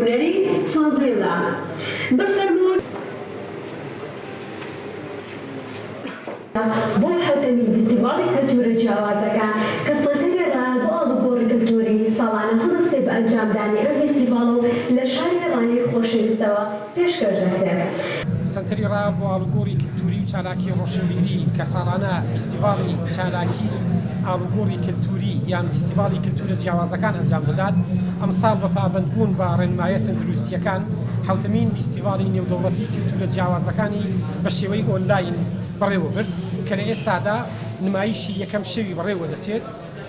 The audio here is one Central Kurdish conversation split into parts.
هونەری فازیڵە بفەرموون. بۆ حەوتەمین ڤیستیڤاڵی کەلتوورە جیاوازەکان کە سەنتەری ڕایەڵ بۆ ئاڵوگۆڕی کەلتووری ساڵانە هەڵدەستێ بە ئەنجامدانی ئەم ڤیستیڤاڵە و لە شاری ڕانیەی خۆشەویستەوە پێشکەش دەکرێت. سەنتەری ڕایەڵ بۆ ئاڵوگۆڕی کلتوری و چالاکی ڕۆشنبیری کە ساڵانە ڤیستیڤاڵی چالاکی ئاڵوگۆڕی کلتوری یان ڤیستیڤاڵی کلتورە جیاوازەکان ئەنجام دەدات، ئەمساڵ بە پابەندبوون بە ڕێنمایە تەندروستییەکان حەوتەمین ڤیستیڤاڵی نێودەوڵەتی کلتورە جیاوازەکانی بە شێوەی ئۆنلاین بەڕێوەبرد کە لە ئێستادا نمایشی یەکەم شەوی بەڕێوەدەچێت.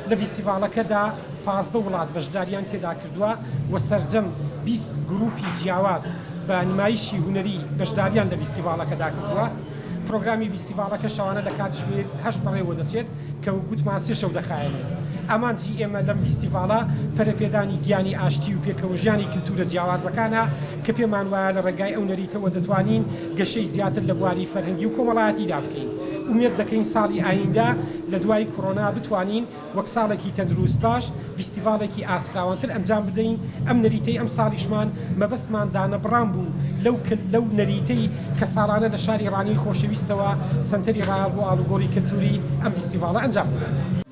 لە ڤیستیڤاڵەکەدا 15 وڵات بەشداریان تێدا کردووە و سەرجەم 20 گروپی جیاواز بە نمایشی هونەری بەشداریان لە ڤیستیڤاڵەکەدا کردووە. پرۆگرامی ڤیستیڤاڵەکە شەوانە لە کاتژمێر هەشت بەڕێوەدەچێت کە وەک گوتمان سێ شەو دەخایەنێت. ئامانجی ئێمە لەم ڤیستیڤاڵە پەرەپێدانی گیانی ئاشتی و پێکەوەژیانی کلتورە جیاوازەکانە کە پێمان وایە لە ڕێگای ئەو نەریتەوە دەتوانین گەشەی زیاتر لە بواری فەرهەنگی و کۆمەڵایەتیدا بکەین. ئومێد دەکەین ساڵی ئایندە لە دوای کۆرۆنا بتوانین وەک ساڵێکی تەندروست باش ڤیستیڤاڵێکی ئاست فراوانتر ئەنجام بدەین، ئەم نەریتەی ئەمساڵیشمان مەبەستمان دانەبڕان بوو لەو لەو نەریتەی کە ساڵانە لە شاری ڕانیەی خۆشەویستەوە سەنتەری ڕایەڵ بۆ ئاڵوگۆڕی کەلتوری ئەم ڤیستیڤاڵە ئەنجام دەدات.